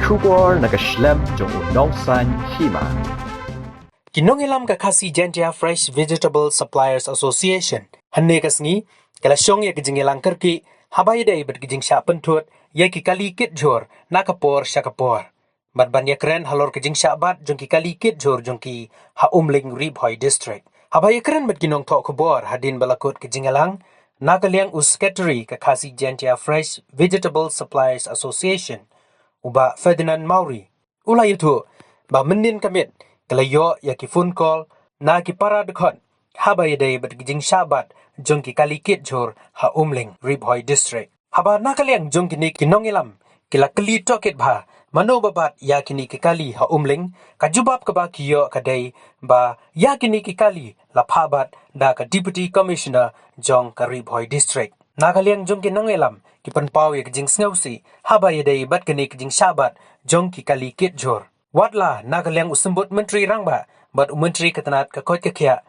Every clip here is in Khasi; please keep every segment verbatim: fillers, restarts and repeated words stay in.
Khubor na ka shlem jong u nongsan hima. Ki nongïalam ka Khasi Jaintia Fresh Vegetable Suppliers Association hynne ka sngi ki la shong ïa ka jingïalang kyrkieh haba ïadei bad ka jingshah pynthut ïa ki kali kit jhur na ka por sha ka por bad ban ïakren halor ka jingshah bat jong ki kali kit jhur jong ki ha Umling, Ri Bhoi District. Haba ïakren bad ki nongthoh khubor hadien ba la kut ka jingïalang na ka liang u Secretary ka Khasi Jaintia Fresh Vegetable Suppliers Association, u Bah Ferdinand Mawrie, u la ïathuh ba mynnin ka miet ka la ïoh ïa ki phone call na ki para dkhot haba ïadei bad ki jingshah bat jong ki kali kit jhur ha Umling, Ri Bhoi District. Haba na ka liang jong kine ki nongïalam ki la kylli tohkit bha mano ba bat ïa kine ki kali ha Umling, ka jubab kaba ki ïoh ka dei ba ïa kine ki kali la phah bat da ka Deputy Commissioner jong ka Ri Bhoi District. Na ka liang jong ki nongïalam ki pynpaw ïa ka jingsngewsih haba ïadei bad kine ki jingshah bat jong ki kali kit jhur. Wat la na ka liang u Symbud Myntri Rangbah bad u Myntri ka tnat ka koit ka khiah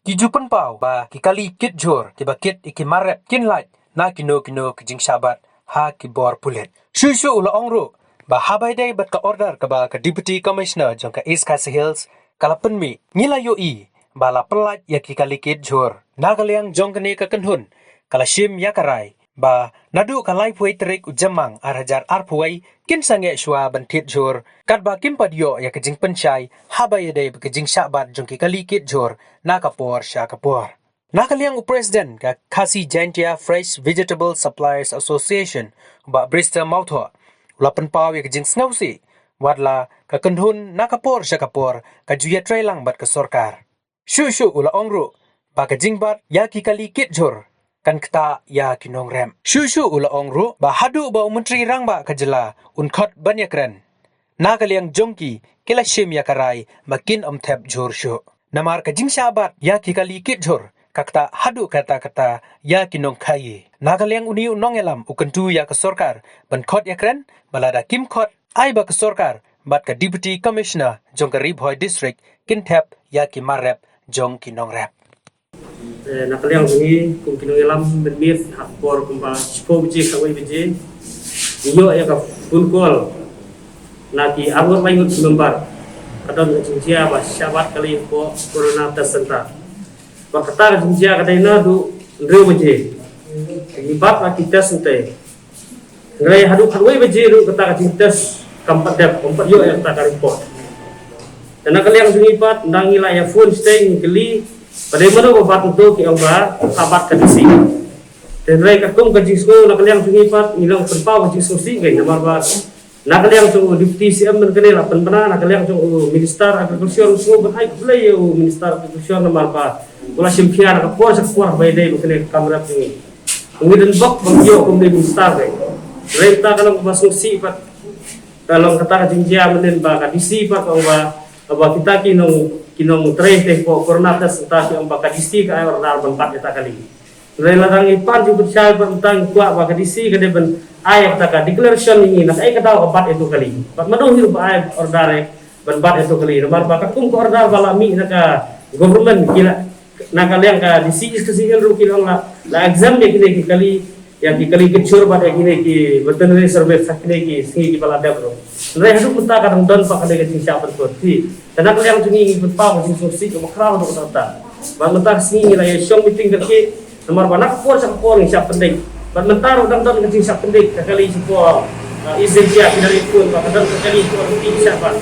ki ju pynpaw ba ki kali kit jhur kiba kit ïa ki mar rep kin lait na kino kino ki jingshah bat ha ki bor pulit. Shuh shuh u la ong ruh ba haba ïadei bad ka order kaba ka Deputy Commissioner jong ka East Khasi Hills ka la pynmih, ngi la ïohi ba la pyllait ïa ki kali kit jhur. Na ka liang jong kane ka kynhun ka la shim ïa ka rai ba naduh ka laiphew tarik u Jymmang ar hajar arphew kin sangeh shuwa ban thied jhur katba kim pat ïoh ïa ka jingpynshai haba ïadei bad ka jingshah bat jong ki kali kit jhur na ka por sha ka por. Na ka liang u President ka Khasi Jaintia Fresh Vegetable Suppliers Association, u Bah Brister Mawthoh, u la pynpaw ïa ka jingsngewsih wat la ka kynhun na ka por sha ka por ka ju ïatreilang bad ka sorkar. Shuh shuh u la ong ruh ba ka jingbat ïa ki kali kit jhur kan ktah ïa ki nongrep. Shuh shuh u la ong ruh ba haduh ba u Myntri Rangbah ka jylla un khot ban ïakren, na ka liang jong ki ki la shim ïa ka rai ba kin ym thep jhur shuh. Namar ka jingshah bat ïa ki kali kit jhur ka ktah haduh katta katta ïa ki nongkhaïi. Na ka liang une u nongïalam u kyntu ïa ka sorkar ban khot ïakren, ba lada kim khot ai ba ka sorkar bad ka Deputy Commissioner jong ka Ri Bhoi District kin thep ïa ki mar rep jong ki nongrep. Eh, na ka liang jong ngi kum ki nongïalam mynmiet ha ka por kumba shiphew baje khatwei baje, ngi ïoh ïa ka phone call na ki arngut laingut ki member. Ka don ka jingjia ba shah bat kali hapoh Corona Test Center. Bad kata ka jingjia ka dei naduh hynriew baje. Ngi bat la ki test hangtei. Hynrei haduh khatwei baje ruh kata ka jingtest kam pat dep, kam pat ïoh ïa kata ka report. Te na ka liang jong ngi pat, ynda ngi la ïa phone shatei ngi kylli ba dei mano ba bat, ngi ong ba ka bat ka D C. Te hynrei katkum ka jingsngew na ka liang jong ngi pat, ngi long pynpaw ka jingsngewsih bha namar ba na ka liang jong u Deputy C M mynne kane la pynbna, na ka liang jong u Minister Agriculture, u sngew ban ai khublei ïa u Minister Agriculture namar ba u la shim khia na ka por sha ka por ba ïadei bad kane ka kam rep jong ngi. Ngi don bok ba ngi ïoh kum u Minister, hynrei kata ka long kaba sngewsih pat. Ka long kata ka jingjia mynnin ba ka D C pat ka ong ba, ba kita ki nong, ki nongtrei te hapoh Corona Test Center ki ong ba ka D C ka ai order ban bat ïa kita ki kali. Hynrei lada ngi pan jingpynshai pat, mynta ngi kwah ba ka D C ka dei ban ai kata ka declaration ïa ngi na kaei ka daw ka bat ïa kito ki kali. Bad mano hi ruh ba ai order ïa ban bat ïa kito ki kali. Namar ba katkum ka order ba la mih na ka government, ki la, na ka liang ka D C East Khasi Hills ruh ki la ong la, la exempt ïa kine ki kali, ïa ki kali kit jhur bad ïa kine ki veterinary service ha kine ki sngi kiba la dep ruh. Hynrei haduh mynta ka dang don pat kane ka jingshah pynthut. Te na ka liang jong ngi ngi pynpaw ka jingsngewsih kaba khraw haduh katta katta. Bad mynta ka sngi ngi la ïa shong meeting kyrkieh namar ba na ka por sha ka por ngi shah pyndik. Bad mynta ruh dang don ka jingshah pyndik ka kali shapoh, ah, East Jaintia, phi da ïohi ba ka don ka kali shapoh, ka kali shah bat.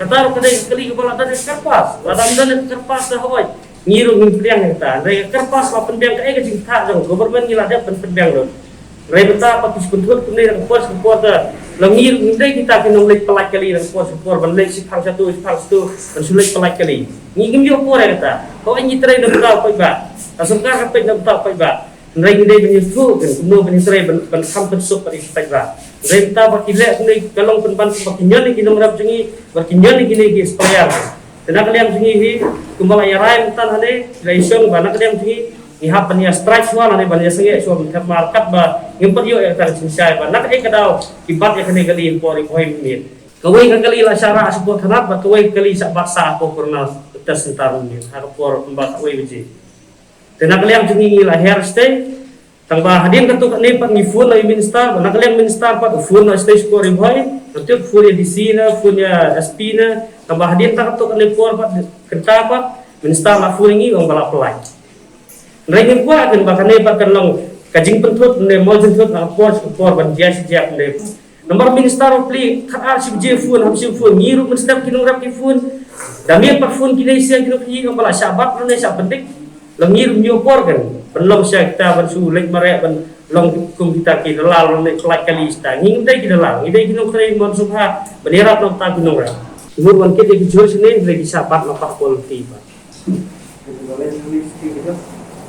Kata ruh ka dei ka kali kaba la don ka kyrpad. Lada ym don ka kyrpad te hooid ngi ruh ngin pdiang ïa kata. Hynrei ka kyrpad la pynbiang, kaei ka jingthoh jong government ngi la dep ban pynbiang lut. Hynrei mynta pat ki shu pynthut kumne na ka por sha ka por, te long ngi ruh ngim dei kita ki nongleit pyllait kali na ka por sha ka por, ban leit shiphang shatu shiphang shatu ban shu leit pyllait kali. Ngi ngim ïoh por ïa kata. Hooid ngi trei na bynta u paidbah, ka sorkar ka peit na bynta u paidbah. Hynrei ngi dei ban ïathuh kumno ban ïatrei ban, ban kham pynsuk bad ïa ki paidbah. Hynrei mynta ba ki leh kumne ka long pynban ba ki ñion ïa ki nongrep jong ngi, ba ki ñion ïa kine ki supplier. Te na ka liang jong ngi hi, kumba la ïa rai mynta hangne, la ïa shong ba na ka liang jong ngi ngi hap ban ïa strike shuwa lane ban ïa sangeh shuwa ban thep mar katba ngim pat ïoh ïa kata ka jingshai ba na kaei ka daw ki bat ïa kane ka kali hapoh Ri Bhoi mynmiet. Kawei ka kali la shah rah shapoh Thanad bad kawei ka kali shah bat sha hapoh Corona Test Center mynmiet ha ka por kumba khatwei baje. Te na ka liang jong ngi ngi la hiar shatei. Tang ba hadien katto katne pat ngi phone na u Minister, na ka liang Minister pat u phone na shatei shapoh Ri Bhoi. Nangta phone ïa D C na, phone ïa S P na, tangba hadien ta katto katne por pat, kynta pat, minister la phone ïa ngi, ong ba la pynlait. Hynrei ngim kwah kane ba kane pat kan long ka jingpynthut ne mol jingthut na ka por sha ka por ban jia shi jia kane. Namar minister u plie khat ar shi baje phone, hap shi phone, ngi ruh mynstep ki nongrep ki phone. Da mih pat phone ki dei sia ki nongkhaïi, ong ba la shah bat ne shah pyndik. Long ngi ruh ym ïoh por kan ban long sha kita ban shu leit mareh ban long kum kita ki dalal ban leit pynlait kali sha kita. Ngi ngim dei ki dalal, ngi dei ki nongtrei mon sngewbha ban ïarap na bynta ki nongrep. Ngi ruh wan kit ïa ki jhur shane, hynrei ki shah bat na pah pol ti pat.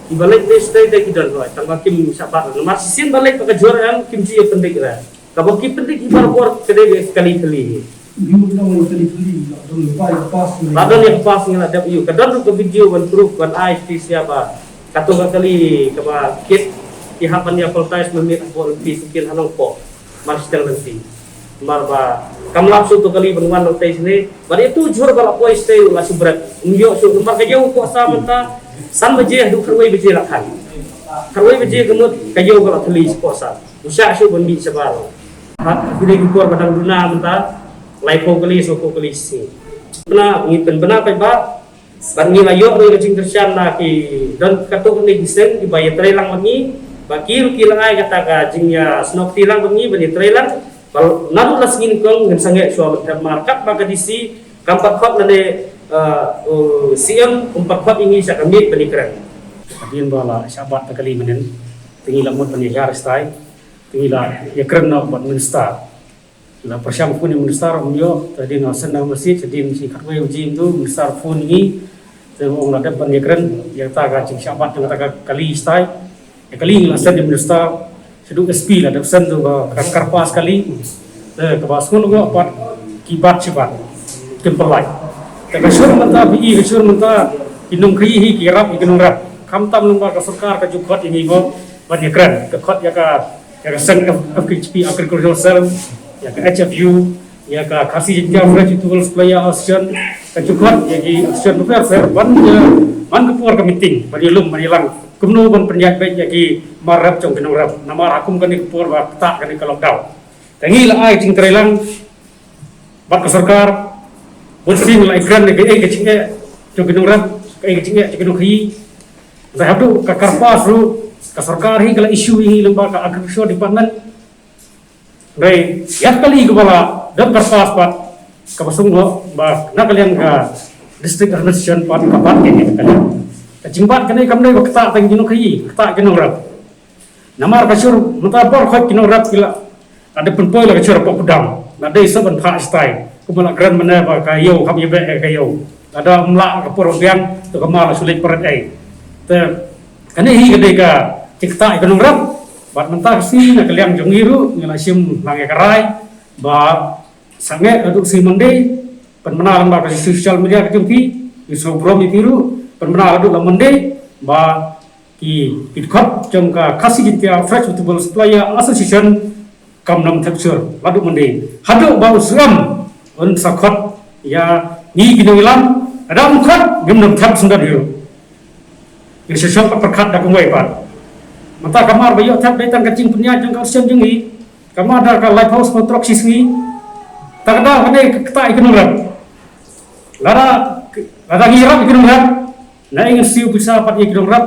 Ki ba leit list dei dei ki don hoi, tangba kim shah bat. Namar shisien ba leit ba ka jhur em kim ju ïa pyndik re. Kaba ki pyndik hi barabor ka dei kali thli. Yu nang kali thli, la don ïa pass. La don ïa pass ngi la dep ïa u. Ka don ruh ka video ban proof ban ai shisha ba kato ka kali kaba kit ki hap ban ïa poltais mynmiet hapoh lynti shisien ha Nongpoh. Mar sdang lynti. Namar ba kam lap shuh to kali ban wan nangtei shane. Bad ïa tu jhur ba la poi shatei la shu bret. Ym ïoh shuh namar ka ïew u pohsa mynta san baje haduh khatwei baje la khan. Khatwei baje ka mut ka ïew ka la thli sha pohsa. Ym shah shuh ban mih shabar. Ha, ha kine ki por ba dang duna mynta laiphew kali, sawphew kali shi sngi. Pynbna, ngi pynbna paidbah. Bad ngi la ïoh ruh ïa ka jingkyrshan na ki don katto katne ki seng kiba ïatreilang bad ngi, ba ki ruh ki la ai kata ka jingïasnohkti lang bad ngi ban ïatreilang. Ba naduh la sngi nyngkong ngin sangeh shuwa ban thep mar katba ka D C kam pat khot lane, eh, u C M um pat khot ïa ngi sha ka miej ban ïakren. Hadien ba la shah bat ta kali mynnin, te ngi la mut ban ïahiar shatai, te ngi la ïakren noh bad minister. La pyrshang phone ïa u minister, um ïoh, te hadien nga send na message, hadien shi khatwei baje mynta u minister phone ïa ngi, te u ong la dep ban ïakren ïa kata ka jingshah bat ïa kata ka kali shatai. Ïa kali ngi la send ïa u minister, shaduh S P la dep send tu ka, ka karpas kali. Te kaba sngewlyngngoh pat ki bat shi bat kim pynlait. Te ka shur mynta phi i, ka shur mynta ki nongkhaïi hi ki rap ïa ki nongrep. Khamtam lyngba ka sorkar ka ju khot ïa ngi ngop ban ïakren, ka khot ïa ka ïa ka seng F-, F K H P Agricultural Cell, ïa ka H F U, ïa ka Khasi Jaintia Fresh Vegetable Supplier Association, ka ju khot ïa ki association bapher bapher ban ïa man ka por ka meeting ban ïalum ban ïalang kumno ban pynïaid beit ïa ki mar rep jong ki nongrep namar ha kum kane ka por ba ktah kane ka lockdown. Te ngi la ai jingtreilang bad ka sorkar, bun sien la ïakren ïa kaei ka jingeh jong ki nongrep, kaei ka jingeh jong ki nongkhaïi. Te haduh ka karpas ruh ka sorkar hi ka la issue hi lyngba ka agriculture department. Hynrei ïa kali kaba la don karpas pat kaba sngewbha ba na ka liang ka district administration pat ka bat kane ka liang. Ka jingbat kane kam dei ba ktah tang ki nongkhaïi, ktah ki nongrep. Namar ka shur mynta bor khot ki nongrep ki la, la dep pynpoi la ka shur hapoh pudam. La dei sa ban phah shatai. Kumba la kren mynne ba ka ïew kam ïa beh ka ïew. Lada ym lah ka por biang to ka mar la shu leit peret ei. Te kane hi ka dei ka jingktah ïa ka nongrep. Bad mynta ka sngi na ka liang jong ngi ruh ngi la shim lang ïa ka rai ba sangeh haduh sngi Monday, pynbna lyngba ka social media ka jong phi, ngi sngewbha burom ïa phi ruh, pynbna haduh la Monday ba ki, ki dkhot jong ka Khasi Jaintia Fresh Vegetable Supplier Association kam nym thep shur haduh Monday. Haduh ba u sngewbha un sa khot ïa ngi ki nongïalam, lada um khot ngim nym thep shuh da ruh. Ngi shu shong pat pyrkhat da kumwei pat. Mynta ka mar ba ïoh thep dei tang ka jingpynïaid jong ka option jong ngi. Ka mar da ka laiphew spah trok shi sngi. Ta ka daw kane ka ktah ïa ki nongrep. Lada, lada ngi ïarap ïa ki nongrep, na ïa ngin siew pisa pat ïa ki nongrep.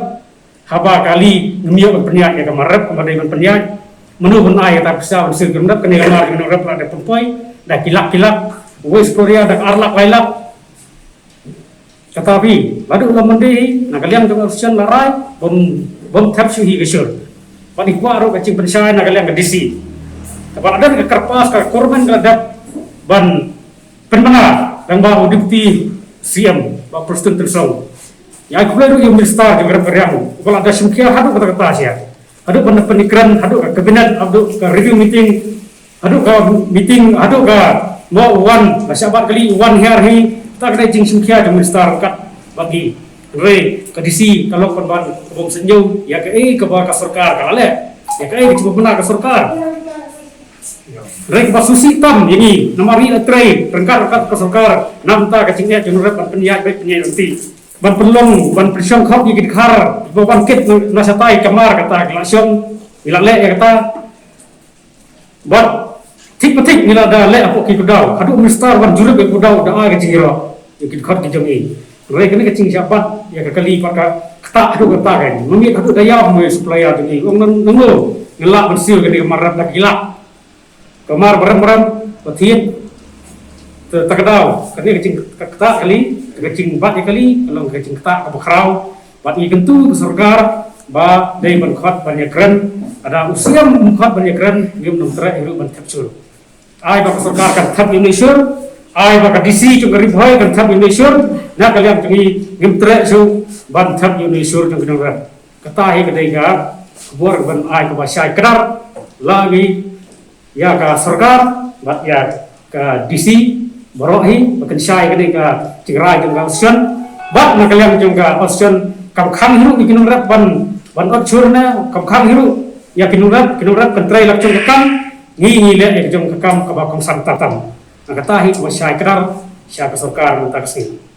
Haba kali ngim ïoh ban pynïaid ïa ka mar rep kaba dei ban pynïaid. Mano ban ai ïa ta pisa ban siew ki nongrep, kane ka mar ki nongrep la dep pynpoi da ki lak ki lak. Uwei Sploria da ka ar lak lai lak. Kata phi, naduh la Monday hi, na ka liang jong ka option la rai, bym, bym thep shuh hi ka shur. Bad ngi kwah ruh ka jingpynshai na ka liang ka D C. Te bad la don ka kyrpas ka government ka la dep ban pynbna lyngba u Deputy C M, Bah Prestone Tynsong. Ngi ai khublei ruh ïa u Minister jong ka rep ka riang, uba la da shim khia haduh katta katta sha. Haduh ban da pynïakren, haduh ka cabinet, haduh ka review meeting, haduh ka meeting, haduh ka mo wan, la shah bat kali wan hiar hi, ta ka dei jingshim khia jong u Minister ryngkat bad ngi. Hynrei ka D C ka long pynban ka bym sngewthuh ïa kaei kaba ka sorkar ka la leh, ïa kaei ka jingpynbna ka sorkar. Hynrei kaba sngewsih tam ïa ngi, namar ngi la trei ryngkat ryngkat ka sorkar, na bynta ka jingeh jong u rep ban pynïaid beit pynïaid lynti. Ban pynlong, ban pynshong khop ïa ki dkhar, ba wan kit na, na shatai ka mar kata ki la shong, ngi la leh ïa kata. Bad Thik pa thik ngi la da leh hapoh ki kdaw. Haduh minister wan jurip ïa kdaw da ai ka jingïaroh ïa ki dkhot ki jong ngi. Hynrei kane ka jingshah bat ïa ka kali pat ka ktah haduh katta kein. Mynmiet haduh da ïaw mo ïa supplier jong ngi. Ong nang nang lo ngi lah ban siew kane ka mar rep da ki lah. Ka mar ba rem rem ba thied. Te ta ka daw kane ka jingktah kali, ka jingbat ïa kali ka long ka jingktah kaba khraw. Bad ngi kyntu ka sorkar ba dei ban khot ban ïakren. Lada u siem um khot ban ïakren, ngim nang treh hi ruh ban thep shur. Ai ba ka sorkar kan thep ïa une u shur, ai ba ka D C jong ka Ri Bhoi kan thep ïa une u shur. Na ka liang jong ngi ngim treh shuh ban thep ïa une u shur jong ki nongrep. Kata hi ka dei ka khubor ban ai kaba shai kdar la ngi ïa ka sorkar bad ïa ka D C baroh hi ba kan shai kane ka jingrai jong ka opposition. Bad na ka liang jong ka opposition kam khang hi ruh ïa ki nongrep ban ban ot shur ne kam khang hi ruh ïa ki nongrep, ki nongrep kan trei la ka jong ka kam, ngi ngi leh ïa ka jong ka kam kaba kongsan tam tam. Na kata hi kaba shai kdar sha ka sorkar mynta ka sngi.